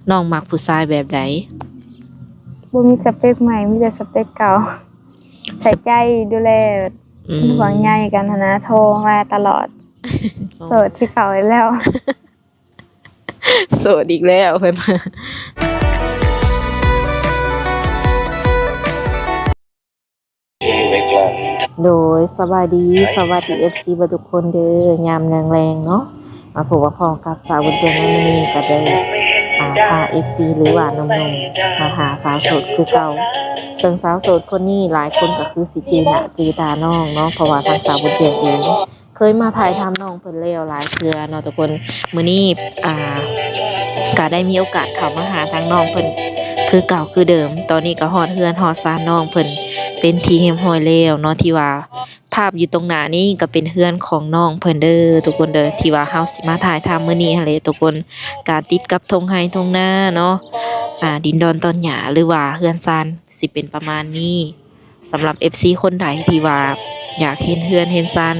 ນ້ອງມັກຜູ້ຊາຍແບບໃດ? ບໍ່ມີສະເປັກໃໝ່ ມີແຕ່ສະເປັກເກົ່າ. ສະ- ໃສ່ໃຈ ດູແລ ອືມ ເປັນຫ່ວງໃຍກັນຫັ້ນນະ ໂທມາຕະຫຼອດ. ອໍ ໂສດຄືເກົ່າອີກແລ້ວ. ໂສດອີກແລ້ວເພິ່ນວ່າ. ໂດຍ ສະບາຍດີ ສະບາຍດີ ເອັຟຊີ ເບິດທຸກຄົນເດີ ຍາມແລງໆເນາະ ມາພົບມາພໍ້ກັບສາວບຸນເດືອນມື້ນີ້ ກໍໄດ້ ອາ ພາ ເອັຟຊີ ຫຼືວ່າໜຸ່ມໆ ມາຫາສາວໂສດຄືເກົ່າ. ເຊິ່ງສາວໂສດຄົນນີ້ ຫຼາຍຄົນກໍຄືຊິຈື່ໜ້າຈື່ຕານ້ອງເນາະ ເພາະວ່າທາງສາວບຸນເດືອນເອງ ເຄີຍມາຖ່າຍທຳນ້ອງເພິ່ນແລ້ວຫຼາຍເທື່ອເນາະທຸກຄົນ. ມື້ນີ້ ອ່າ ກະໄດ້ມີໂອກາດເຂົ້າມາຫາທາງນ້ອງເພິ່ນຄືເກົ່າຄືເດີມ. ຕອນນີ້ກໍຮອດເຮືອນຮອດຊານນ້ອງເພິ່ນເປັນທີ່ຮຽບຮ້ອຍແລ້ວເນາະ ທີ່ວ່າພາບຢູ່ຕົງໜ້ານີ້ກໍເປັນເຮືອນຂອງນ້ອງເພິ່ນເດີທຸກຄົນເດີ ທີ່ວ່າເຮົາຊິມາຖ່າຍທຳມື້ນີ້ຫັ້ນແຫຼະທຸກຄົນ. ກະຕິດກັບທົ່ງໄຮ່ທົ່ງນາເນາະ ອ່າ ດິນດອນຕອນຫຍ້າ ຫຼືວ່າເຮືອນຊານ ຊິເປັນປະມານນີ້. ສຳລັບ ເອັຟຊີ ຄົນໃດທີ່ວ່າຢາກເຫັນເຮືອນເຫັນຊານ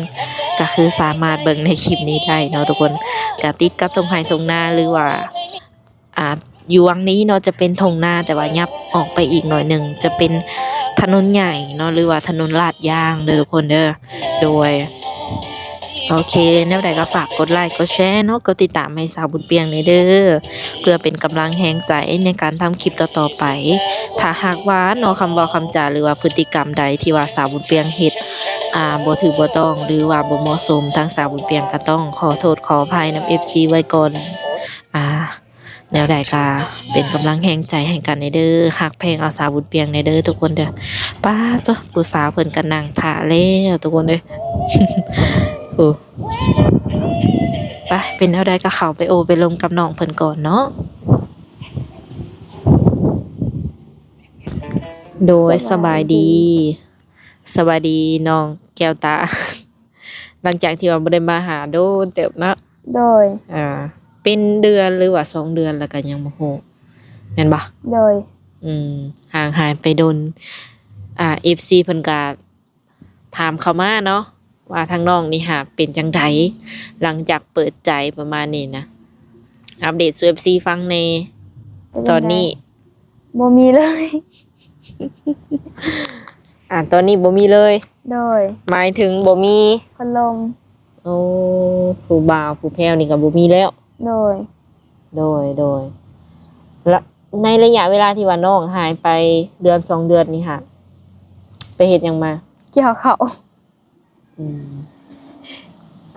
ກໍຄືສາມາດເບິ່ງໃນຄລິບນີ້ໄດ້ເນາະທຸກຄົນ. ກໍຕິດກັບທົ່ງໄຮ່ທົ່ງນາ ຫຼືວ່າ ອ່າ ຢູ່ຫວ່າງນີ້ເນາະ ຈະເປັນທົ່ງນາ ແຕ່ວ່າຫຍັບອອກໄປອີກໜ້ອຍໜຶ່ງ ຈະເປັນຖະໜົນໃຫຍ່ເນາະ ຫຼືວ່າຖະໜົນລາດຢາງເດີທຸກຄົນເດີ. ໂດຍ ໂອເຄ ແນວໃດກໍຝາກກົດໄລກົດແຊເນາະ ກົດຕິດຕາມໃຫ້ສາວບຸນປຽງແດ່ເດີ ເພື່ອເປັນກຳລັງແຮງໃຈໃນການທຳຄລິບຕໍ່ໆໄປ. ຖ້າຫາກວ່າເນາະ ຄຳເວົ້າຄຳຈາ ຫຼືວ່າພຶດຕິກຳໃດທີ່ວ່າສາວບຸນປຽງເຮັດ ອ່າ ບໍ່ຖືກບໍ່ຕ້ອງ ຫຼືວ່າບໍ່ເໝາະສົມ ທາງສາວບຸນປຽງກໍຕ້ອງຂໍໂທດຂໍອະໄພນຳ ເອັຟຊີ ໄວ້ກ່ອນ. ອ່າ ແນວໃດກໍເປັນກຳລັງແຮງໃຈໃຫ້ກັນແດ່ເດີ ຮັກແພງເອົາສາວບຸນປຽງແດ່ເດີທຸກຄົນເດີ. ປາດໂທ້ ຜູ້ສາວເພິ່ນກໍນັ່ງຖ້າແລ້ວທຸກຄົນເອີຍ. ໂອ້ ໄປ ເປັນແນວໃດກໍເຂົ້າໄປໂອ້ໄປລົມກັບນ້ອງເພິ່ນກ່ອນເນາະ. ໂດຍ ສະບາຍດີ ສະບາຍດີ ສະບາຍດີນ້ອງແກ້ວຕາ. ຫຼັງຈາກທີ່ວ່າບໍ່ໄດ້ມາຫາໂດນເຕີບເນາະ. ໂດຍ ອ່າ ເປັນເດືອນ ຫຼືວ່າສອງເດືອນແລ້ວກໍຍັງບໍ່ຮູ້ ແມ່ນບໍ່? ໂດຍ ອືມ ຫ່າງຫາຍໄປດົນ. ອ່າ ເອັຟຊີ ເພິ່ນກໍຖາມເຂົ້າມາເນາະ ວ່າທາງນ້ອງນີ້ຫາເປັນຈັ່ງໃດ ຫຼັງຈາກເປີດໃຈປະມານນີ້ນະ. ອັບເດດສູ່ ເອັຟຊີ ຟັງແດ່. ເປັນຈັ່ງໃດ? ຕອນນີ້ ບໍ່ມີເລີຍ. ອ່າ ຕອນນີ້ບໍ່ມີເລີຍ. ໂດຍ ໝາຍເຖິງບໍ່ມີພັດລົມ. ໂອ້ ຜູ້ບ່າວຜູ້ແພ້ວນີ້ກໍບໍ່ມີແລ້ວ. ໂດຍ ໂດຍ ໂດຍ. ລະ ໃນໄລຍະເວລາທີ່ວ່ານ້ອງຫາຍໄປເດືອນສອງເດືອນນີ້ຫາ ໄປເຮັດຫຍັງມາ? ກ່ຽວເຂົ້າ. ອືມ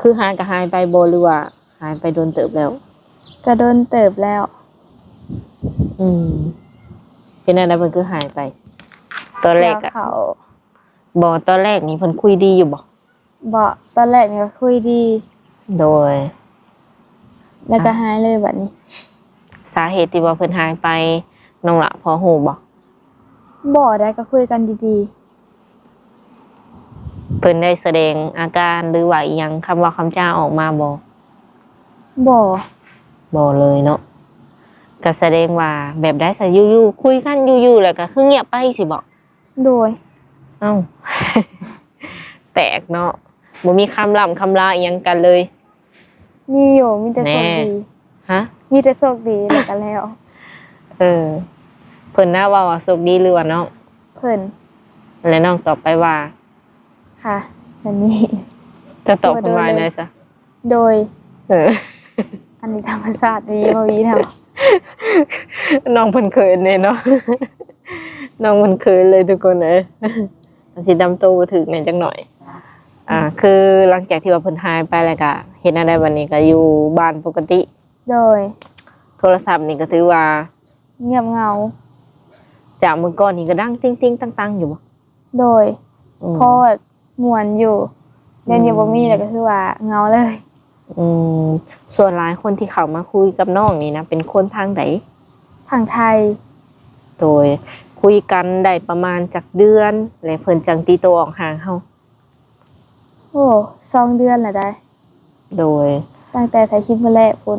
ຄືຫາຍກໍຫາຍໄປບໍ່ ຫຼືວ່າຫາຍໄປດົນເຕີບແລ້ວ? ກໍດົນເຕີບແລ້ວ. ອືມ ເປັນແນວໃດເພິ່ນຄືຫາຍໄປ? ຕອນແລກ ກ່ຽວເຂົ້າ. ບໍ່ ຕອນແລກນີ້ເພິ່ນຄຸຍດີຢູ່ບໍ່? ບໍ່ ຕອນແລກນີ້ກໍຄຸຍດີ. ໂດຍ ແລ້ວກໍ ອ່ະ ຫາຍເລີຍບັດນີ້. ສາເຫດທີ່ວ່າເພິ່ນຫາຍໄປ ນ້ອງຫຼ້າພໍຮູ້ບໍ່? ບໍ່ໄດ໋ ກໍຄຸຍກັນດີໆ. ເພິ່ນໄດ້ສະແດງອາການ ຫຼືວ່າອີ່ຫຍັງ ຄຳເວົ້າຄຳຈາອອກມາບໍ່? ບໍ່ ບໍ່ເລີຍເນາະ. ກໍສະແດງວ່າແບບໃດຊະ? ຢູ່ໆ ຄຸຍກັນຢູ່ໆ ແລ້ວກໍຄືງຽບໄປຊີ້ບໍ? ໂດຍ. ເອົ້າ ແປກເນາະ ບໍ່ມີຄຳລ່ຳຄຳລາອີ່ຫຍັງກັນເລີຍ? ມີຢູ່ ມີແຕ່ໂຊກດີ. ແນ່ ຮະ? ມີແຕ່ໂຊກດີ ແລ້ວກໍແລ້ວ. ເອີ ເພິ່ນນະເວົ້າວ່າໂຊກດີ ຫຼືວ່ານ້ອງ? ເພິ່ນ. ແລ້ວນ້ອງຕອບໄປວ່າ? ຄ່ະ ແບບນີ້. ເຈົ້າຕອບເພິ່ນວ່າແນວໃດຊະ? ໂດຍ ເອີ ອັນນີ້ທຳມະຊາດ ມີບໍ່ມີນຳ. ນ້ອງເພິ່ນເຂີນເດ້ເນາະ ນ້ອງເພິ່ນເຂີນເລີຍທຸກຄົນເອີຍ. ອາດຊິຕຳໂຕບໍ່ຖືກແດ່ຈັກໜ້ອຍ. ອ່າ ຄືຫຼັງຈາກທີ່ວ່າເພິ່ນຫາຍໄປແລ້ວກະເຮັດແນວໃດບັດນີ້? ກະຢູ່ບ້ານປົກກະຕິ? ໂດຍ. ໂທລະສັບນີ້ກະຖືວ່າງຽບເຫງົາ. ຈາກມື້ກ່ອນນີ້ກະດັງຕິງໆຕັງໆຢູ່ບໍ່? ໂດຍ. ອືມ ພໍມ່ວນຢູ່. ດຽວນີ້ ອືມ ບໍ່ມີແລ້ວກໍຄືວ່າເຫງົາເລີຍ. ອືມ ສ່ວນຫຼາຍຄົນທີ່ເຂົ້າມາຄຸຍກັບນ້ອງນີ້ນະ ເປັນຄົນທາງໃດ? ທາງໄທ. ໂດຍ. ຄຸຍກັນໄດ້ປະມານຈັກເດືອນ ແລະ ເພິ່ນຈັ່ງຕີໂຕອອກຫ່າງເຮົາ? ໂອ້ ສອງເດືອນແລ້ວໄດ໋. ໂດຍ. ຕັ້ງແຕ່ຖ່າຍຄລິບມື້ແລກພຸ້ນ.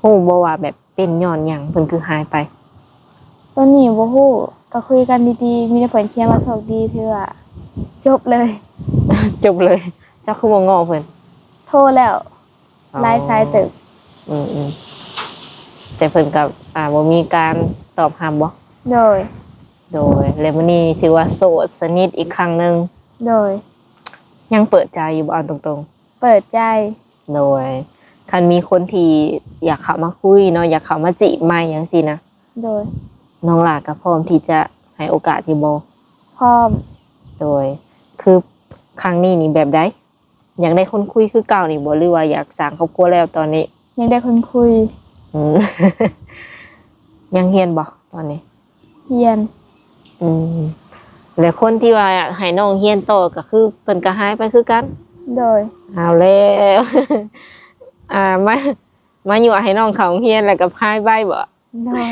ຮູ້ບໍ່ວ່າແບບ ເປັນຍ້ອນຫຍັງເພິ່ນຄືຫາຍໄປ? ຕອນນີ້ບໍ່ຮູ້ ກໍຄຸຍກັນດີໆ ມີແຕ່ເພິ່ນຂຽນວ່າໂຊກດີ ຖືວ່າຈົບເລີຍ. ຈົບເລີຍ. ເຈົ້າຄືບໍ່ງໍ້ເພິ່ນ? ໂທແລ້ວ ອໍ ຫຼາຍສາຍເຕີບ. ອືມ ແຕ່ເພິ່ນກໍ ອ່າ ບໍ່ມີການຕອບຮັບບໍ່? ໂດຍ. ໂດຍ. ແລ້ວມື້ນີ້ຖືວ່າໂສດສະໜິດອີກຄັ້ງໜຶ່ງ? ໂດຍ. ຍັງເປີດໃຈຢູ່ບໍ່? ເອົາຕົງໆ. ເປີດໃຈ. ໂດຍ. ຄັນມີຄົນທີ່ຢາກເຂົ້າມາຄຸຍເນາະ, ຢາກເຂົ້າມາຈີບໃໝ່ຈັ່ງຊີ້ນະ? ໂດຍ. ນ້ອງຫຼ້າກໍພ້ອມທີ່ຈະໃຫ້ໂອກາດຢູ່ບໍ່? ພ້ອມ. ໂດຍ. ຄືຄັ້ງນີ້ນີ້ແບບໃດ? ຢາກໄດ້ຄົນຄຸຍຄືເກົ່ານີ້ບໍ່ ຫຼືວ່າຢາກສ້າງຄອບຄົວແລ້ວຕອນນີ້? ຢາກໄດ້ຄົນຄຸຍ. ອືມ. ຍັງຮຽນບໍ່ຕອນນີ້? ຮຽນ. ອືມ. ແລ້ວຄົນທີ່ວ່າໃຫ້ນ້ອງຮຽນຕໍ່ກໍຄືເພິ່ນກໍຫາຍໄປຄືກັນ? ໂດຍ. ເອົາແລ້ວ ອ່າ ມາ ມາຍົວະໃຫ້ນ້ອງເຂົ້າໂຮງຮຽນແລ້ວກໍຫາຍໄປບໍ? ໂດຍ.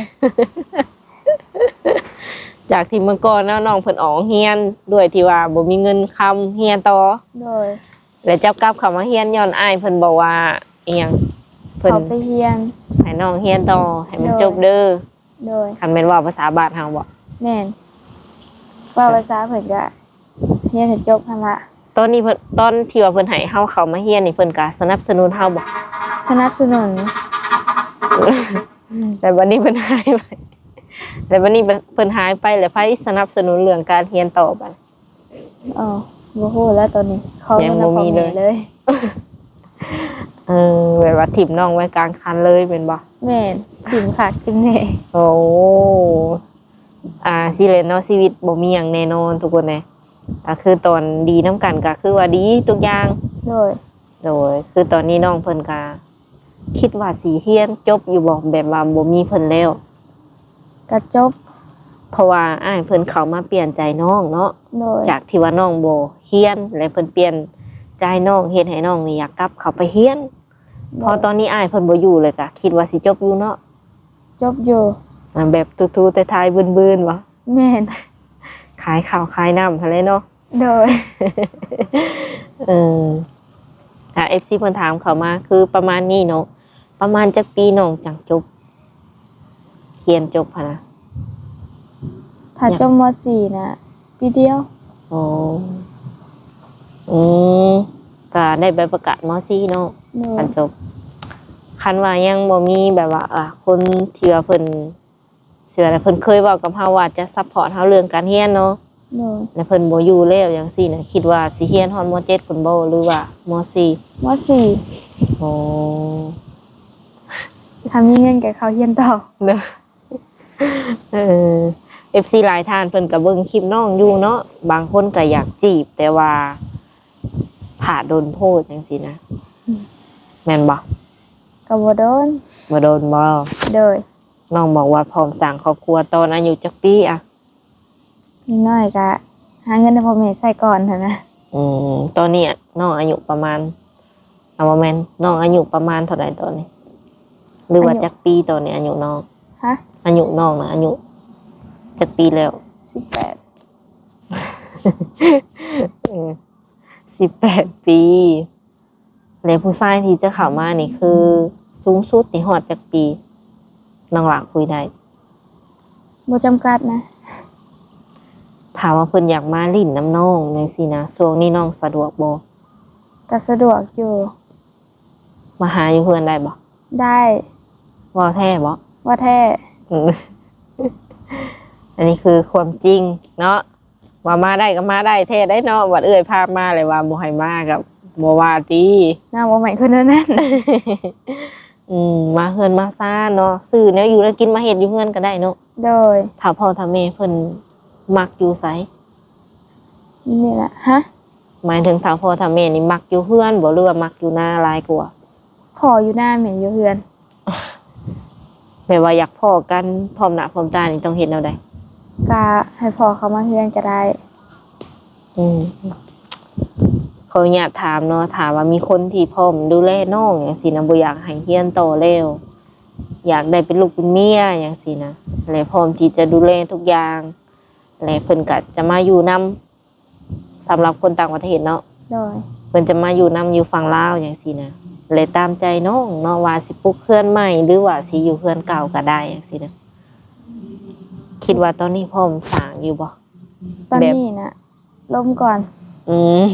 ຈາກທີ່ເມື່ອກ່ອນເນາະ ນ້ອງເພິ່ນອອກໂຮງຮຽນດ້ວຍທີ່ວ່າບໍ່ມີເງິນຄຳຮຽນຕໍ່. ໂດຍ. ແລ້ວເຈົ້າກັບເຂົ້າມາຮຽນຍ້ອນອ້າຍເພິ່ນບອກວ່າອີ່ຫຍັງ? ເພິ່ນ ເຂົ້າໄປຮຽນ ໃຫ້ນ້ອງຮຽນຕໍ່ ໃຫ້ມັນ ໂດຍ ຈົບເດີ. ໂດຍ. ຄັນແມ່ນເວົ້າພາສາບ້ານເຮົາບໍ? ແມ່ນ. ເວົ້າພາສາເພິ່ນກະຮຽນໃຫ້ຈົບຫັ້ນລະ. ຕອນນີ້ເພິ່ນ ຕອນທີ່ວ່າເພິ່ນໃຫ້ເຮົາເຂົ້າມາຮຽນນີ້ ເພິ່ນກະສະໜັບສະໜູນເຮົາບໍ? ສະໜັບສະໜູນ. ແລ້ວບັດນີ້ເພິ່ນຫາຍໄປ ແລ້ວບັດນີ້ເພິ່ນຫາຍໄປ ແລ້ວໃຜສະໜັບສະໜູນເລື່ອງການຮຽນຕໍ່ບັດ? ອໍ ບໍ່ຮູ້ແລ້ວຕອນນີ້ ຂໍເງິນນຳພໍ່ແມ່ເລີຍ. ເອີ ແບບວ່າຖິ້ມນ້ອງໄວ້ກາງຄັນເລີຍແມ່ນບໍ່? ແມ່ນ. ຖິ້ມຄັກຖິ້ມແນ່. ໂອ້ ອ່າ ຊິແຫຼະເນາະ ຊີວິດບໍ່ມີຫຍັງແນ່ນອນທຸກຄົນເອີຍ. ກໍຄືຕອນດີນຳກັນກໍຄືວ່າດີທຸກຢ່າງ. ໂດຍ. ໂດຍ. ຄືຕອນນີ້ນ້ອງເພິ່ນກໍຄິດວ່າຊິຮຽນຈົບຢູ່ບໍ່ ແບບວ່າບໍ່ມີເພິ່ນແລ້ວ? ກະຈົບ. ເພາະວ່າອ້າຍເພິ່ນເຂົ້າມາປ່ຽນໃຈນ້ອງເນາະ. ໂດຍ. ຈາກທີ່ວ່ານ້ອງບໍ່ຮຽນ ແລະເພິ່ນປ່ຽນໃຈນ້ອງ ເຮັດໃຫ້ນ້ອງນີ້ຢາກກັບເຂົ້າໄປຮຽນ. ໂດຍ. ເພາະຕອນນີ້ອ້າຍເພິ່ນບໍ່ຢູ່ ແລ້ວກະຄິດວ່າຊິຈົບຢູ່ເນາະ? ຈົບຢູ່. ອ່າ ແບບທູໆໄທໆບືນໆບໍ? ແມ່ນ. ຂາຍເຂົ້າຂາຍນ້ຳຫັ້ນແຫຼະເນາະ. ໂດຍ. ເອີ ອ່າ ເອັຟຊີເພິ່ນຖາມເຂົ້າມາຄືປະມານນີ້ເນາະ ປະມານຈັກປີນ້ອງຈັ່ງຈົບ ຮຽນຈົບຫັ້ນນະ? ຖ້າ ຍັງ ຈົບ ມ.ສີ່ ນະ ປີດຽວ. ອໍ ອືມ ກະໄດ້ໃບປະກາດ ມ.ສີ່ ເນາະ. ໂດຍ. ຄັນຈົບ ຄັນວ່າຍັງບໍ່ມີແບບວ່າ ອ່າ ຄົນທີ່ວ່າເພິ່ນ ເຊື່ອແລ້ວ ເພິ່ນເຄີຍເວົ້າກັບເຮົາວ່າຈະຊັບພອດເຮົາເລື່ອງການຮຽນເນາະ. ໂດຍ. ແລ້ວເພິ່ນບໍ່ຢູ່ແລ້ວຈັ່ງຊີ້ນະ ຄິດວ່າຊິຮຽນຮອດ ມ.ເຈັດ ພຸ້ນບໍ່ ຫຼືວ່າ ມ.ສີ່? ມ.ສີ່. ອໍ ຖ້າມີເງິນກໍເຂົ້າຮຽນຕໍ່. ເດີ. ເອີ ເອັຟຊີຫຼາຍທ່ານເພິ່ນກໍເບິ່ງຄລິບນ້ອງຢູ່ເນາະ ບາງຄົນກໍຢາກຈີບ ແຕ່ວ່າຖ້າດົນໂພດຈັ່ງຊີ້ນະ. ອືມ. ແມ່ນບໍ່? ກໍບໍ່ດົນ. ບໍ່ດົນບໍ? ໂດຍ. ນ້ອງບອກວ່າພ້ອມສ້າງຄອບຄົວຕອນອາຍຸຈັກປີອະ? ຢ່າງໜ້ອຍກະຫາເງິນໃຫ້ພໍ່ແມ່ໃຊ້ກ່ອນຫັ້ນນະ. ອືມ ຕອນນີ້ນ້ອງອາຍຸປະມານ ເອົາ ບໍ່ແມ່ນ ນ້ອງອາຍຸປະມານເທົ່າໃດຕອນນີ້? ຫຼືວ່າ ອາຍຸ ຈັກປີຕອນນີ້ອາຍຸນ້ອງ? ຮະ? ອາຍຸນ້ອງນະ ອາຍຸຈັກປີແລ້ວ? ສິບແປດ. ເອີ ສິບແປດປີ. ແລະ ຜູ້ຊາຍທີ່ຈະເຂົ້າມານີ້ ຄືສູງສຸດນີ້ຮອດຈັກປີ ນ້ອງຫຼ້າຄຸຍໄດ້? ບໍ່ຈຳກັດນະ. ຖ້າວ່າເພິ່ນຢາກມາຫຼິ້ນນຳນ້ອງຈັ່ງຊີ້ນະ ຊ່ວງນີ້ນ້ອງສະດວກບໍ່? ກໍສະດວກຢູ່. ມາຫາຢູ່ເຮືອນໄດ້ບໍ່? ໄດ້. ເວົ້າແທ້ບໍ່? ເວົ້າແທ້. ອືມ ອັນນີ້ຄືຄວາມຈິງເນາະ. ວ່າມາໄດ້ກໍມາໄດ້ແທ້ໄດ໋ເນາະ ບັດເອື້ອຍພາມາແລ້ວວ່າບໍ່ໃຫ້ມາກໍບໍ່ວ່າຕິ. ນ້ອງບໍ່ແມ່ນຄົນແນວນັ້ນ. ອືມ ມາເຮືອນມາຊານເນາະ ຊື້ແນວຢູ່ແນວກິນມາເຮັດຢູ່ເຮືອນກໍໄດ້ເນາະ. ໂດຍ. ຖ້າພໍ່ຖ້າແມ່ເພິ່ນມັກຢູ່ໃສ? ນີ້ລະ. ຮະ? ໝາຍເຖິງຖ້າພໍ່ຖ້າແມ່ນີ້ມັກຢູ່ເຮືອນບໍ່ ຫຼືວ່າມັກຢູ່ນາຫຼາຍກວ່າ? ພໍ່ຢູ່ນາ ແມ່ຢູ່ເຮືອນ. ແບບວ່າຢາກພໍ້ກັນພ້ອມໜ້າພ້ອມຕານີ້ຕ້ອງເຮັດແນວໃດ? ກະໃຫ້ພໍ່ເຂົ້າມາເຮືອນກໍໄດ້. ອືມ ຂໍອະນຸຍາດຖາມເນາະ ຖ້າວ່າມີຄົນທີ່ພ້ອມດູແລນ້ອງຈັ່ງຊີ້ນະ ບໍ່ຢາກໃຫ້ຮຽນຕໍ່ແລ້ວ ຢາກໄດ້ເປັນລູກເປັນເມຍຈັ່ງຊີ້ນະ ແລະ ພ້ອມທີ່ຈະດູແລທຸກຢ່າງ ແລະ ເພິ່ນກໍຈະມາຢູ່ນຳ ສຳລັບຄົນຕ່າງປະເທດເນາະ. ໂດຍ. ເພິ່ນຈະມາຢູ່ນຳຢູ່ຝັ່ງລາວຈັ່ງຊີ້ນະ ແລະ ຕາມໃຈນ້ອງເນາະ ວ່າຊິປຸກເຮືອນໃໝ່ ຫຼືວ່າຊິຢູ່ເຮືອນເກົ່າກໍໄດ້ຈັ່ງຊີ້ນະ. ຄິດວ່າຕອນນີ້ພ້ອມສ້າງຢູ່ບໍ່? ຕອນນີ້ນະ ລົມກ່ອນ. ອືມ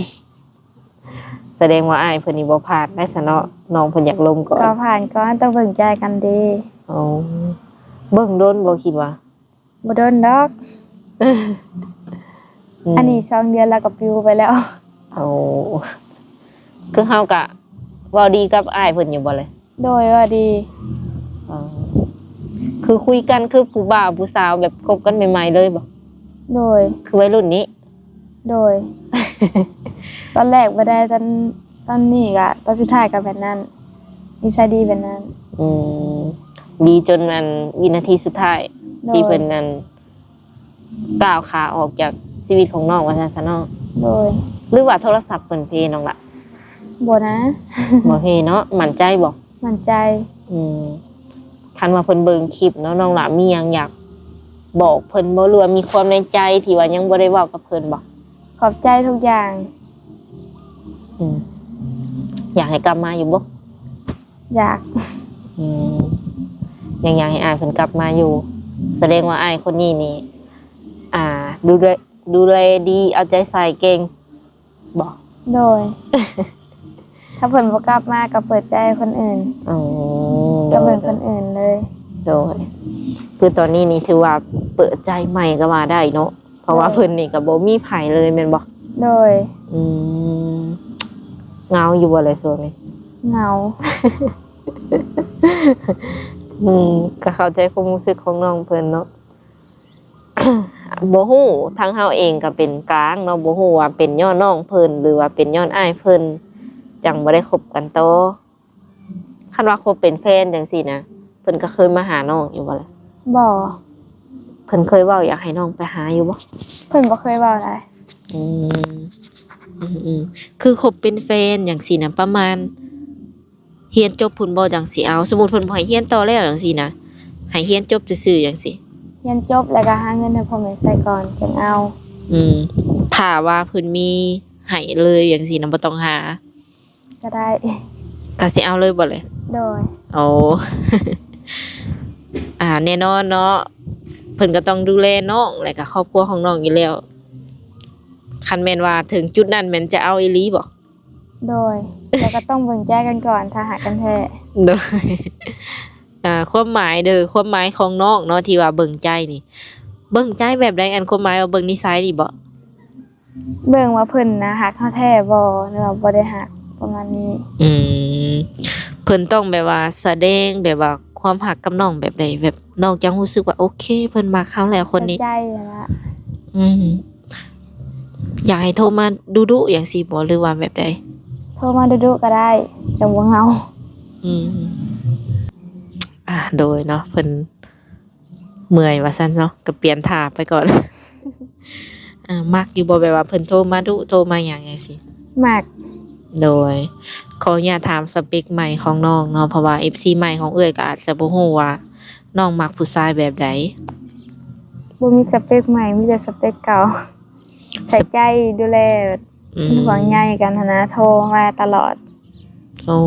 ສະແດງວ່າອ້າຍເພິ່ນນີ້ບໍ່ຜ່ານໄດ້ຊະເນາະ ນ້ອງເພິ່ນຢາກລົມກ່ອນ. ກໍຜ່ານກ່ອນ ຕ້ອງເບິ່ງໃຈກັນເດ້. ໂອ້ ເບິ່ງດົນບໍ່ ຄິດວ່າ? ບໍ່ດົນດອກ. ອືມ ອັນນີ້ສອງເດືອນແລ້ວກໍປິວໄປແລ້ວ. ໂອ້ ຄືເຮົາກະເວົ້າດີກັບອ້າຍເພິ່ນຢູ່ບໍ່ເລີຍ? ໂດຍ ເວົ້າດີ. ອໍ ຄືຄຸຍກັນຄືຜູ້ບ່າວຜູ້ສາວ ແບບຄົບກັນໃໝ່ໆເລີຍບໍ່? ໂດຍ. ຄືໄວລຸ້ນນີ້? ໂດຍ. ຕອນແລກບໍ່ໄດ້ ຕອນ ຕອນນີ້ກະ ຕອນສຸດທ້າຍກະແບບນັ້ນ ນິໄສດີແບບນັ້ນ. ອືມ ດີຈົນອັນວິນາທີສຸດທ້າຍ ໂດຍ ທີ່ເພິ່ນນັ້ນ ກ້າວຂາອອກຈາກຊີວິດຂອງນ້ອງວ່າຊັ້ນຊະເນາະ. ໂດຍ. ຫຼືວ່າໂທລະສັບເພິ່ນເພນ້ອງລະ? ບໍ່ນະ. ບໍ່ເພເນາະ. ໝັ້ນໃຈບໍ່? ໝັ້ນໃຈ. ອືມ ຄັນວ່າເພິ່ນເບິ່ງຄລິບເນາະ ນ້ອງລະມີຫຍັງຢາກບອກເພິ່ນບໍ່ ຫຼືວ່າມີຄວາມໃນໃຈທີ່ວ່າຍັງບໍ່ໄດ້ເວົ້າກັບເພິ່ນບໍ່? ຂອບໃຈທຸກຢ່າງ. ອືມ ຢາກໃຫ້ກັບມາຢູ່ບໍ່? ຢາກ. ອືມ ຍັງຢາກໃຫ້ອ້າຍເພິ່ນກັບມາຢູ່. ສະແດງວ່າອ້າຍຄົນນີ້ນີ້ ອ່າ ດູແລ ດູແລດີ ເອົາໃຈໃສ່ເກັ່ງບໍ່? ໂດຍ. ຖ້າເພິ່ນບໍ່ກັບມາກໍເປີດໃຈໃຫ້ຄົນອື່ນ. ອໍ ກໍເບິ່ງຄົນອື່ນເລີຍ. ໂດຍ. ຄືຕອນນີ້ນີ້ຖືວ່າເປີດໃຈໃໝ່ກໍວ່າໄດ້ເນາະ. ເພາະວ່າ ໂດຍ ເພິ່ນນີ້ກໍບໍ່ມີໃຜເລີຍແມ່ນບໍ່? ໂດຍ. ອືມ ເຫງົາຢູ່ບໍ່ລະຊ່ວງນີ້? ເຫງົາ. ອືມ ກໍເຂົ້າໃຈຄວາມຮູ້ສຶກຂອງນ້ອງເພິ່ນເນາະ. ບໍ່ຮູ້ ທາງເຮົາເອງກໍເປັນກາງເນາະ ບໍ່ຮູ້ວ່າເປັນຍ້ອນນ້ອງເພິ່ນ ຫຼືວ່າເປັນຍ້ອນອ້າຍເພິ່ນ ຈັ່ງບໍ່ໄດ້ຄົບກັນຕໍ່. ຄັນວ່າຄົບເປັນແຟນຈັ່ງຊີ້ນະ ເພິ່ນກໍເຄີຍມາຫານ້ອງຢູ່ບໍ່ລະ? ບໍ່. ເພິ່ນເຄີຍເວົ້າຢາກໃຫ້ນ້ອງໄປຫາຢູ່ບໍ່? ເພິ່ນບໍ່ເຄີຍເວົ້າໃດ. ອືມ ອືມໆ ຄືຄົບເປັນແຟນຈັ່ງຊີ້ນະ ປະມານຮຽນຈົບພຸ້ນບໍ່ ຈັ່ງຊິເອົາ? ສົມມຸດເພິ່ນບໍ່ໃຫ້ຮຽນຕໍ່ແລ້ວຈັ່ງຊີ້ນະ ໃຫ້ຮຽນຈົບຊື່ໆຈັ່ງຊີ້? ຮຽນຈົບແລ້ວກໍຫາເງິນໃຫ້ພໍ່ແມ່ໃຊ້ກ່ອນ ຈັ່ງເອົາ. ອືມ ຖ້າວ່າເພິ່ນມີໃຫ້ເລີຍຈັ່ງຊີ້ນະ ບໍ່ຕ້ອງຫາ ກໍໄດ້. ກໍຊິເອົາເລີຍບໍ່ລະ? ໂດຍ. ໂອ້ ອ່າ ແນ່ນອນເນາະ ເພິ່ນກໍຕ້ອງດູແລນ້ອງ ແລະກໍຄອບຄົວຂອງນ້ອງຢູ່ແລ້ວ. ຄັນແມ່ນວ່າເຖິງຈຸດນັ້ນແມ່ນຈະເອົາອີ່ຫຼີບໍ່? ໂດຍ. ແຕ່ກໍຕ້ອງເບິ່ງໃຈກັນກ່ອນ ຖ້າຮັກກັນແທ້. ໂດຍ. ອ່າ ຄວາມໝາຍເດີ ຄວາມໝາຍຂອງນ້ອງເນາະ ທີ່ວ່າເບິ່ງໃຈນີ້ ເບິ່ງໃຈແບບໃດ? ອັນຄວາມໝາຍວ່າເບິ່ງນິໄສນີ້ບໍ່? ເບິ່ງວ່າເພິ່ນນະຮັກເຮົາແທ້ບໍ່ ຫຼືວ່າບໍ່ໄດ້ຮັກ ປະມານນີ້. ອືມ ເພິ່ນຕ້ອງແບບວ່າສະແດງແບບວ່າຄວາມຮັກກັບນ້ອງແບບໃດ ແບບນ້ອງຈັ່ງຮູ້ສຶກວ່າໂອເຄ ເພິ່ນມັກເຮົາແລ້ວຄົນນີ້? ໃສ່ໃຈຫັ້ນລະ. ອືມ ຢາກໃຫ້ໂທມາດຸໆຫຍັງຊີ້ບໍ່ ຫຼືວ່າແບບໃດ? ໂທມາດຸໆກໍໄດ້ ຈັ່ງບໍ່ເຫງົາ. ອືມ ອ່າ ໂດຍເນາະ ເພິ່ນ ເມື່ອຍວ່າຊັ້ນເນາະ ກໍປ່ຽນທ່າໄປກ່ອນ. ເອີ ມັກຢູ່ບໍ່ ແບບວ່າເພິ່ນໂທມາດຸ ໂທມາຫຍັງຈັ່ງຊີ້? ມັກ. ໂດຍ. ຂໍອະນຸຍາດຖາມສະເປັກໃໝ່ຂອງນ້ອງເນາະ ເພາະວ່າເອັຟຊີໃໝ່ຂອງເອື້ອຍກໍອາດຈະບໍ່ຮູ້ວ່ານ້ອງມັກຜູ້ຊາຍແບບໃດ? ບໍ່ມີສະເປັກໃໝ່ ມີແຕ່ສະເປັກເກົ່າ. ສະ ໃສ່ໃຈ ດູແລ ອືມ ເປັນຫ່ວງໃຍກັນຫັ້ນນະ ໂທມາຕະຫຼອດ. ໂອ້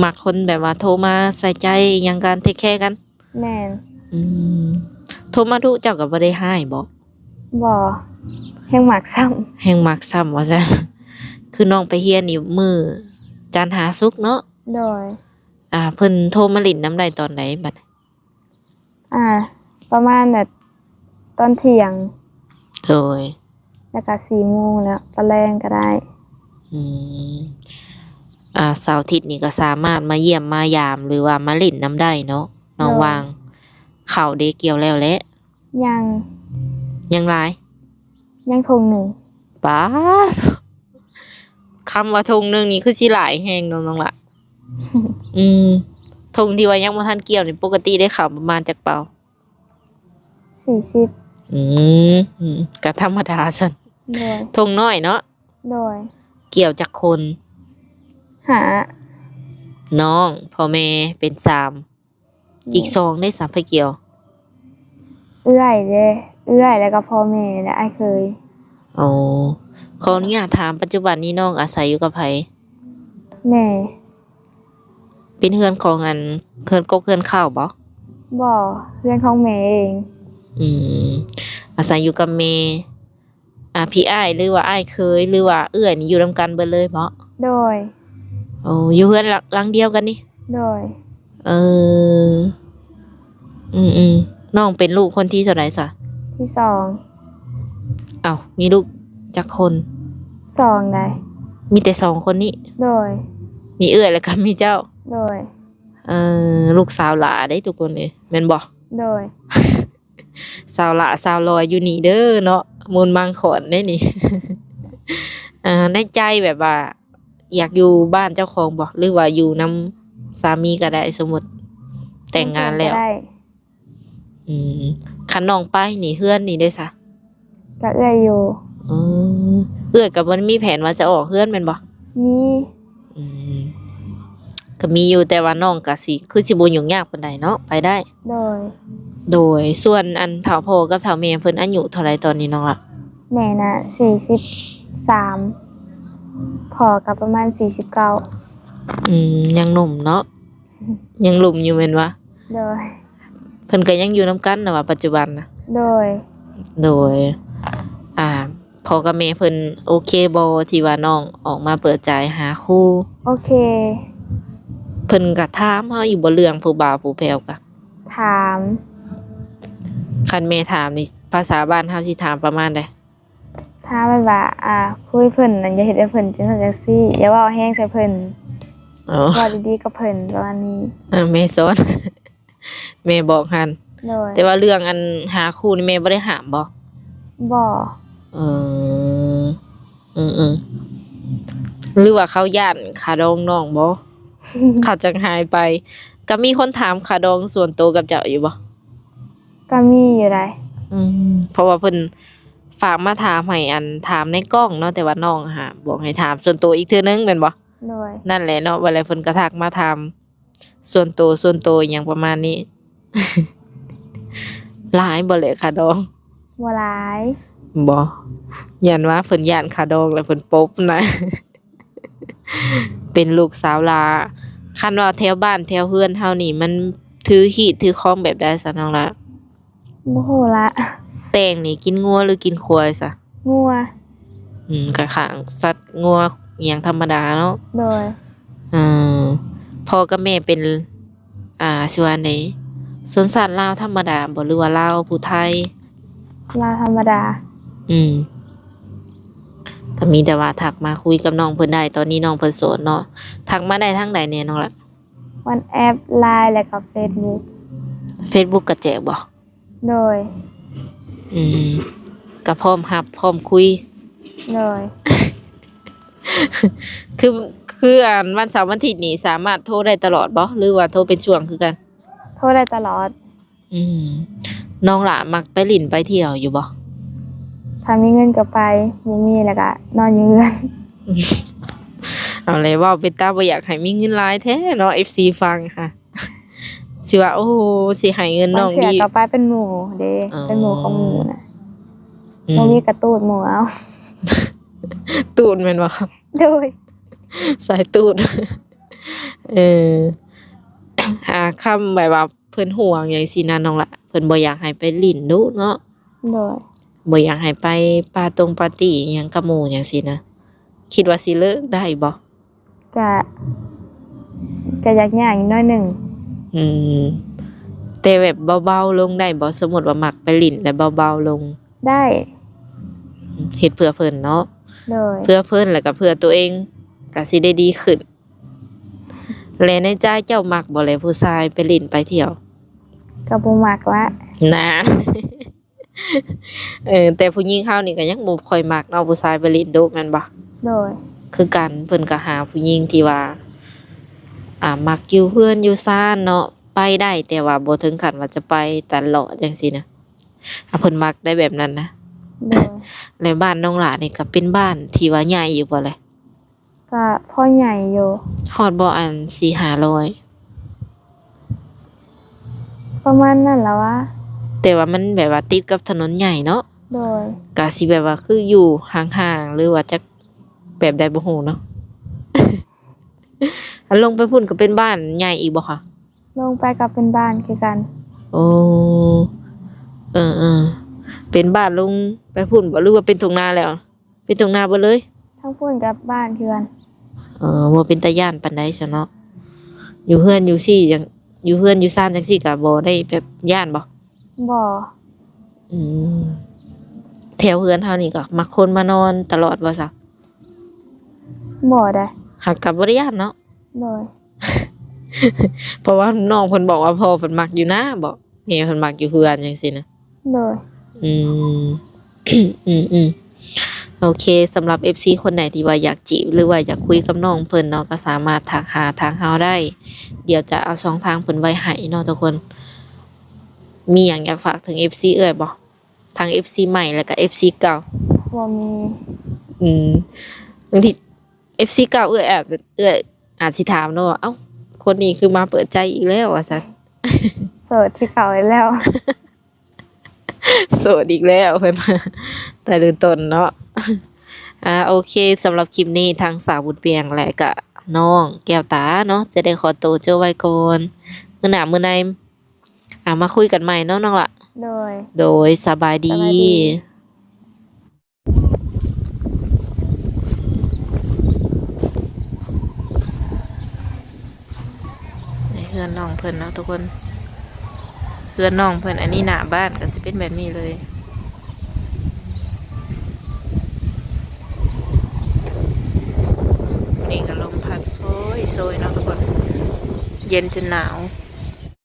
ມັກຄົນແບບວ່າໂທມາໃສ່ໃຈຫຍັງກັນ ເທກແຄກັນ. ແມ່ນ. ອືມ ໂທມາດຸເຈົ້າກໍບໍ່ໄດ້ຮ້າຍບໍ? ບໍ່ ແຮ່ງມັກຊ້ຳ. ແຮ່ງມັກຊ້ຳວ່າຊັ້ນ. ຄືນ້ອງໄປຮຽນນີ້ມື້ຈັນຫາສຸກເນາະ? ໂດຍ. ອ່າ ເພິ່ນໂທມາຫຼິ້ນນຳໄດ້ຕອນໃດບັດ? ອ່າ ປະມານແບບຕອນທ່ຽງ. ໂດຍ. ແລ້ວກະສີ່ໂມງແລ້ວ ຕອນແລງກໍໄດ້. ອືມ ອ່າ ເສົາອາທິດນີ້ກໍສາມາດມາຢ້ຽມມາຢາມ ຫຼືວ່າມາຫຼິ້ນນຳໄດ້ເນາະ ນ້ອງ ໂດຍ ວ່າງ. ເຂົ້າເດ ກ່ຽວແລ້ວແຫຼະ? ຍັງ. ຍັງຫຼາຍ? ຍັງທົ່ງໜຶ່ງ. ປາດ ຄຳວ່າທົ່ງໜຶ່ງນີ້ຄືຊິຫຼາຍແຮງເນາະ ນ້ອງລະ. ອືມ ທົ່ງທີ່ວ່າຍັງບໍ່ທັນກ່ຽວນີ້ ປົກກະຕິໄດ້ເຂົ້າປະມານຈັກເປົາ? ສີ່ສິບ. ອືມ ອືມ ກະທຳມະດາຊັ້ນ. ໂດຍ. ທົ່ງນ້ອຍເນາະ? ໂດຍ. ກ່ຽວຈັກຄົນ? ຫ້າ. ນ້ອງ ພໍ່ແມ່ເປັນສາມ. ອືມ ອີກສອງເດ້ ສາມ ໃຜກ່ຽວ? ເອື້ອຍເດ້ ເອື້ອຍ ແລ້ວກໍພໍ່ແມ່ ແລະ ອ້າຍເຂີຍ. ອໍ ຂໍອະນຸຍາດຖາມ ປັດຈຸບັນນີ້ນ້ອງອາໄສຢູ່ກັບໃຜ? ແມ່. ເປັນເຮືອນຂອງອັນ ເຮືອນກົກເຮືອນເຄົ້າບໍ? ບໍ່ ເຮືອນຂອງແມ່ເອງ. ອືມ ອາໄສຢູ່ກັບແມ່. ອ່າ ພີ່ອ້າຍ ຫຼືວ່າອ້າຍເຂີຍ ຫຼືວ່າເອື້ອຍນີ້ຢູ່ນຳກັນເບິດເລີຍບໍ? ໂດຍ. ໂອ້ ຢູ່ເຮືອນຫຼັງ ຫຼັງດຽວກັນນີ້? ໂດຍ. ເອີ ອືມໆ ນ້ອງເປັນລູກຄົນທີເທົ່າໃດຊະ? ທີສອງ. ເອົ້າ ມີລູກຈັກຄົນ? ສອງໃດ໋. ມີແຕ່ສອງຄົນນີ້? ໂດຍ. ມີເອື້ອຍ ແລ້ວກໍມີເຈົ້າ? ໂດຍ. ເອີ ລູກສາວຫຼ້າເດ້ທຸກຄົນເອີຍ ແມ່ນບໍ່? ໂດຍ. ສາວຫຼ້າສາວຫຼອຍຢູ່ນີ້ເດີເນາະ ມູນມັງຂອນເດ້ນີ້. ເອີ ໃນໃຈແບບວ່າ ຢາກຢູ່ບ້ານເຈົ້າຂອງບໍ່ ຫຼືວ່າຢູ່ນຳສາມີກໍໄດ້? ສົມມຸດແຕ່ງງານແລ້ວ. ຢູ່ນຳເພິ່ນກໍໄດ້. ອືມ ຄັນນ້ອງໄປນີ້ ເຮືອນນີ້ເດ້ຊະ? ກໍເອື້ອຍຢູ່. ເອີ ເອື້ອຍກໍບໍ່ໄດ້ມີແຜນວ່າຈະອອກເຮືອນແມ່ນບໍ່? ມີ. ອືມ ກໍມີຢູ່ ແຕ່ວ່ານ້ອງກໍຊິ ຄືຊິບໍ່ຫຍຸ້ງຍາກປານໃດເນາະ ໄປໄດ້. ໂດຍ. ໂດຍ. ສ່ວນອັນເຖົ້າພໍ່ກັບເຖົ້າແມ່ເພິ່ນອາຍຸເທົ່າໃດຕອນນີ້ນ້ອງລະ? ແມ່ນະສີ່ສິບສາມ ພໍ່ກໍປະມານສີ່ສິບເກົ້າ. ອືມ ຍັງໜຸ່ມເນາະ ຍັງໜຸ່ມຢູ່ແມ່ນບໍ່? ໂດຍ. ເພິ່ນກໍຍັງຢູ່ນຳກັນນະວ່າປັດຈຸບັນນະ? ໂດຍ. ໂດຍ. ອ່າ ພໍ່ກັບແມ່ເພິ່ນໂອເຄບໍ່ ທີ່ວ່ານ້ອງອອກມາເປີດໃຈຫາຄູ່? ໂອເຄ. ເພິ່ນກໍຖາມເຮົາຢູ່ບໍ່ ເລື່ອງຜູ້ບ່າວຜູ້ແພ້ວກະ? ຖາມ. ຄັນແມ່ຖາມນີ້ ພາສາບ້ານເຮົາຊິຖາມປະມານໃດ? ຖາມແບບວ່າ ອ່າ ຄຸຍເພິ່ນນັ້ນ ຢ່າເຮັດໃຫ້ເພິ່ນຈັ່ງຊັ້ນຈັ່ງຊີ້ ຢ່າເວົ້າແຮງໃສ່ເພິ່ນ. ອໍ ເວົ້າດີໆກັບເພິ່ນ ປະມານນີ້. ເອີ ແມ່ສອນ ແມ່ບອກຫັ້ນ. ໂດຍ. ແຕ່ວ່າເລື່ອງອັນຫາຄູ່ນີ້ແມ່ບໍ່ໄດ້ຫ້າມບໍ່? ບໍ່. ເອີ ເອີໆ ຫຼືວ່າເຂົາຢ້ານຄ່າດອງນ້ອງບໍ່? ເຂົາຈັ່ງຫາຍໄປ. ກໍມີຄົນຖາມຄ່າດອງສ່ວນໂຕກັບເຈົ້າຢູ່ບໍ່? ກໍມີຢູ່ໃດ໋. ອືມ ເພາະວ່າເພິ່ນຝາກມາຖາມໃຫ້ ອັນ ຖາມໃນກ້ອງເນາະ ແຕ່ວ່ານ້ອງຫາບອກໃຫ້ຖາມສ່ວນໂຕອີກເທື່ອໜຶ່ງແມ່ນບໍ່? ໂດຍ. ນັ້ນແຫຼະເນາະ ວ່າແລ້ວເພິ່ນກໍທັກມາຖາມ ສ່ວນໂຕ ສ່ວນໂຕ ອີຫຍັງປະມານນີ້. ຫຼາຍບໍ່ແຫຼະຄ່າດອງ? ບໍ່ຫຼາຍ. ບໍ່ ຢ້ານວ່າເພິ່ນຢ້ານຄ່າດອງແລ້ວເພິ່ນປົບນະ. ເປັນລູກສາວຫຼ້າ. ຄັນວ່າແຖວບ້ານແຖວເຮືອນເຮົານີ້ ມັນຖືຮີດຖືຄອງແບບໃດຊະນ້ອງລະ? ບໍ່ຮູ້ລະ. ແຕ່ງນີ້ກິນງົວ ຫຼື ກິນຄວາຍຊະ? ງົວ. ອືມ ກະຂ້າງສັດງົວອີ່ຫຍັງທຳມະດາເນາະ. ໂດຍ. ເອີ ພໍ່ກັບແມ່ເປັນ ອ່າ ຊິວ່າໃດ ຊົນຊາດລາວທຳມະດາບໍ່ ຫຼືວ່າລາວຜູ້ໄທ? ລາວທຳມະດາ. ອືມ ກໍມີແຕ່ວ່າທັກມາຄຸຍກັບນ້ອງເພິ່ນໄດ້. ຕອນນີ້ນ້ອງເພິ່ນໂສດເນາະ. ທັກມາໄດ້ທາງໃດແດ່ນ້ອງລະ? ວັອດແອັບ ລາຍ ແລ້ວກໍເຟສບຸກ. ເຟສບຸກກໍແຈກບໍ່? ໂດຍ. ອືມ ກໍພ້ອມຮັບພ້ອມຄຸຍ. ໂດຍ. ຄື ຄືອັນວັນເສົາວັນອາທິດນີ້ສາມາດໂທໄດ້ຕະຫຼອດບໍ່ ຫຼືວ່າໂທເປັນຊ່ວງຄືກັນ? ໂທໄດ້ຕະຫຼອດ. ອືມ ນ້ອງຫຼ້າມັກໄປຫຼິ້ນໄປທ່ຽວຢູ່ບໍ່? ຖ້າມີເງິນກໍໄປ ບໍ່ມີແລ້ວກໍນອນຢູ່ເຮືອນ. ເອົາແຫຼະ ເວົ້າເປັນຕາບໍ່ຢາກໃຫ້ມີເງິນຫຼາຍແທ້ເນາະ ເອັຟຊີຟັງຫະ. ຊິວ່າ ໂອ້ ຊິໃຫ້ເງິນນ້ອງ ບາງເທື່ອກໍໄປເປັນໝູ່ເດ້. ອໍ ເປັນໝູ່ຂອງໝູ່ນະ. ອືມ ບໍ່ມີກະຕູດໝູ່ເອົາ. ຕູດແມ່ນບໍ່? ໂດຍ. ສາຍຕູດ. ເອີ ຫາຄຳແບບວ່າເພິ່ນຫ່ວງຫຍັງຊີ້ນະນ້ອງລະ ເພິ່ນບໍ່ຢາກໃຫ້ໄປຫຼິ້ນດຸເນາະ. ໂດຍ. ບໍ່ຢາກໃຫ້ໄປປາຕົງປາຕີຫຍັງກັບໝູ່ຫຍັງຊີ້ນະ. ຄິດວ່າຊິເລີກໄດ້ບໍ່? ກະ ກະຢາກຍາກອີກໜ້ອຍໜຶ່ງ. ອືມ ແຕ່ແບບເບົາໆລົງໄດ້ບໍ່? ສົມມຸດວ່າມັກໄປຫຼິ້ນແລ້ວເບົາໆລົງ. ໄດ້. ເຮັດເພື່ອເພິ່ນເນາະ. ໂດຍ. ເພື່ອເພິ່ນ ແລ້ວກໍເພື່ອຕົວເອງ ກໍຊິໄດ້ດີຂຶ້ນ. ແລະໃນໃຈເຈົ້າມັກບໍ່ແລ ຜູ້ຊາຍໄປຫຼິ້ນໄປທ່ຽວ? ກໍບໍ່ມັກລະ. ນານ. ເອີ ແຕ່ຜູ້ຍິງເຮົານີ້ກໍຍັງບໍ່ຄ່ອຍມັກເນາະ ຜູ້ຊາຍໄປຫຼິ້ນດຸແມ່ນບໍ່? ໂດຍ. ຄືກັນ ເພິ່ນກໍຫາຜູ້ຍິງທີ່ວ່າ ອ່າ ມັກຢູ່ເຮືອນຢູ່ຊານເນາະ ໄປໄດ້ ແຕ່ວ່າບໍ່ເຖິງຂັ້ນວ່າຈະໄປຕະຫຼອດຈັ່ງຊີ້ນະ. ອ່າ ເພິ່ນມັກໄດ້ແບບນັ້ນນະ. ໂດຍ. ແລ້ວບ້ານນ້ອງຫຼ້ານີ້ກໍເປັນບ້ານທີ່ວ່າໃຫຍ່ຢູ່ບໍ່ແລ? ກະພໍໃຫຍ່ຢູ່. ຮອດບໍ່ ອັນ ສີ່ຫ້າຮ້ອຍ? ປະມານນັ້ນລະວະ. ແຕ່ວ່າມັນແບບວ່າຕິດກັບຖະໜົນໃຫຍ່ເນາະ. ໂດຍ. ກະຊິແບບວ່າຄືຢູ່ຫ່າງໆ ຫຼືວ່າຈັກແບບໃດບໍ່ຮູ້ເນາະ. ອັນ ລົງໄປພຸ້ນກໍເປັນບ້ານໃຫຍ່ອີກບໍ່ຄະ? ລົງໄປກໍເປັນບ້ານຄືກັນ. ໂອ້ ເອີໆ ເປັນບ້ານລົງໄປພຸ້ນບໍ່ ຫຼືວ່າເປັນທົ່ງນາແລ້ວ? ເປັນທົ່ງນາເບິດເລີຍ? ທາງພຸ້ນກັບບ້ານເຮືອນ. ເອີ ບໍ່ເປັນຕາຢ້ານປານໃດຊະເນາະ. ຢູ່ເຮືອນຢູ່ຊີ້ຍັງ ຢູ່ເຮືອນຢູ່ຊານຈັ່ງຊີ້ກໍບໍ່ໄດ້ແບບຢ້ານບໍ່? ບໍ່. ອືມ ແຖວເຮືອນເຮົານີ້ກໍມັກຄົນມານອນຕະຫຼອດບໍ່ຊະ? ບໍ່ໄດ໋. ຫາກກໍບໍ່ໄດ້ຢ້ານເນາະ? ໂດຍ. ເພາະວ່ານ້ອງເພິ່ນບອກວ່າພໍ່ເພິ່ນມັກຢູ່ນາບໍ? ແມ່ເພິ່ນມັກຢູ່ເຮືອນຈັ່ງຊີ້ນະ? ໂດຍ. ອືມ ອືມໆ ໂອເຄ ສຳລັບເອັຟຊີຄົນໃດທີ່ວ່າຢາກຈີບ ຫຼືວ່າຢາກຄຸຍກັບນ້ອງເພິ່ນເນາະ ກໍສາມາດທັກຫາທາງເຮົາໄດ້ ດຽວຈະເອົາຊ່ອງທາງເພິ່ນໄວ້ໃຫ້ເນາະທຸກຄົນ. ມີຫຍັງຢາກຝາກເຖິງເອັຟຊີເອື້ອຍບໍ່? ທັງເອັຟຊີໃໝ່ ແລ້ວກໍເອັຟຊີເກົ່າ. ບໍ່ມີ. ອືມ ບາງທີເອັຟຊີເກົ່າເອື້ອຍອາດ ເອື້ອຍອາດຊິຖາມເນາະວ່າ ເອົ້າ ຄົນນີ້ຄືມາເປີດໃຈອີກແລ້ວວ່າຊັ້ນ. ໂສດຄືເກົ່າອີກແລ້ວ. ໂສດອີກແລ້ວເພິ່ນວ່າ ແຕ່ເລີ່ມຕົ້ນເນາະ. ອ່າ ໂອເຄ ສຳລັບຄລິບນີ້ທາງສາວບຸນວຽງ ແລະກະນ້ອງແກ້ວຕາເນາະ ຈະໄດ້ຂໍໂຕເຈົ້າໄວ້ກ່ອນ. ມື້ໜ້າມື້ໃນ ອ່າ ມາຄຸຍກັນໃໝ່ເນາະນ້ອງລະ. ໂດຍ. ໂດຍ ສະບາຍດີ. ສະບາຍດີ. ໃນເຮືອນນ້ອງເພິ່ນເນາະທຸກຄົນ ເຮືອນນ້ອງເພິ່ນ ອັນນີ້ໜ້າບ້ານກໍຊິເປັນແບບນີ້ເລີຍ. ນີ້ກໍລົມພັດໂຊຍໆເນາະທຸກຄົນ ເຢັນຈົນໜາວ.